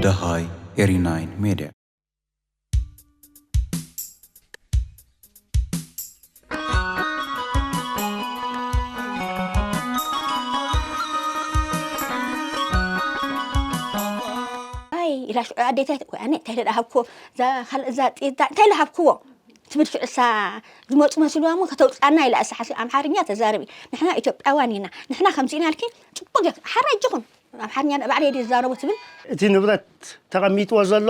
ደሃይ ኤሪ ናይን ሜድያ። ኣይ ኢላ ሽዑ ኣዴታይ፣ ወይ ኣነ እንታይ ኢለ ደኣ ሃብክዎ፣ እዛ ካልእ እዛ ጤዛ እንታይ ኢለ ሃብክዎ ትብል ሽዑ እሳ ዝመፁ መሲልዋ እሞ ከተውፅኣና ኢላ እሳ ሓሲብ ኣምሓርኛ ተዛረቢ። ንሕና ኢትዮጵያውያን ኢና፣ ንሕና ከምዚ ኢና ኢልኪ ፅቡቅ ጌርኪ ሓራ እጅኹም ኣምሓርኛ ባዕለይ ድየ ዝዛረቦ ትብል። እቲ ንብረት ተቐሚጥዎ ዘሎ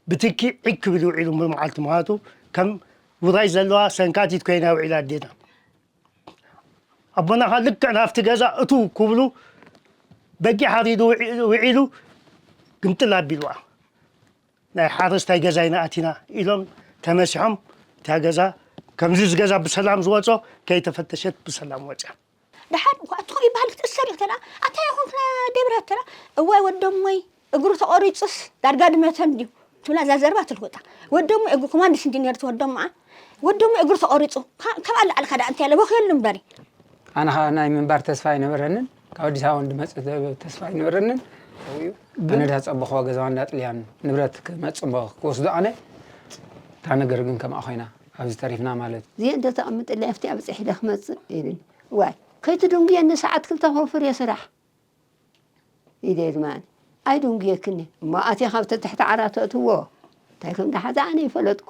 ብትኪ ዒግ ክብል ውዒሉ ብመዓልቲ ምዃቱ ከም ውራይ ዘለዋ ሰንካቲት ኮይና ውዒላ ኣዴና። ኣቦና ኸኣ ልክዕ ናብቲ ገዛ እትው ክብሉ በጊዕ ሓሪዱ ውዒ- ውዒሉ ግምጥል ኣቢልዋ። ናይ ሓረስታይ ገዛ ኢና ኣቲና ኢሎም ተመሲሖም እታ ገዛ ከምዚ እዚ ገዛ ብሰላም ዝወጾ ከይተፈተሸት ብሰላም ወጽያ። ደሓር ዋእትኹ ይበሃል ክትእሰር እዩ ተላ ኣታ ይኹን ደብረ ተላ እዋይ ወደሞይ እግሩ ተቖሪጹስ ዳርጋ ድመተን ድዩ ትብላ እዛ ዘርባ ትልውጣ። ወደሞይ እግሩ ኮማንድስ እንዲ ነርት ወደሞ ወደሞይ እግሩ ተቖሪጹ ካብ ኣለዓልካ ዳ እንታይ ያለ ወኽየሉ እምበሪ። ኣነ ኸኣ ናይ ምንባር ተስፋ ኣይነበረንን። ካብ ኣዲስ ኣበባ ድመጽእ ተስፋ ኣይነበረንን። ኣነ ዳ ጸበኽዋ ገዛዋ እንዳ ጥልያን ንብረት ክመጽእ እሞ ክወስዶ ኣነ እታ ነገር ግን ከምኣ ኮይና ኣብዚ ተሪፍና ማለት እዩ። እዚአ እንተ ተቐምጥለይ ኣብቲ ኣብፅሕ ኢለ ክመፅእ ኢሉኒ። ዋይ ከይትድንጉየኒ ሰዓት ክልተ ከውፍር እየ ስራሕ ኢለ ድማ ኣይድንጉየክኒ እሞ ኣትየ ካብ ተትሕቲ ዓራት ተእትዎ እንታይ ከም ዝሓዘ ኣነ ይፈለጥኩ።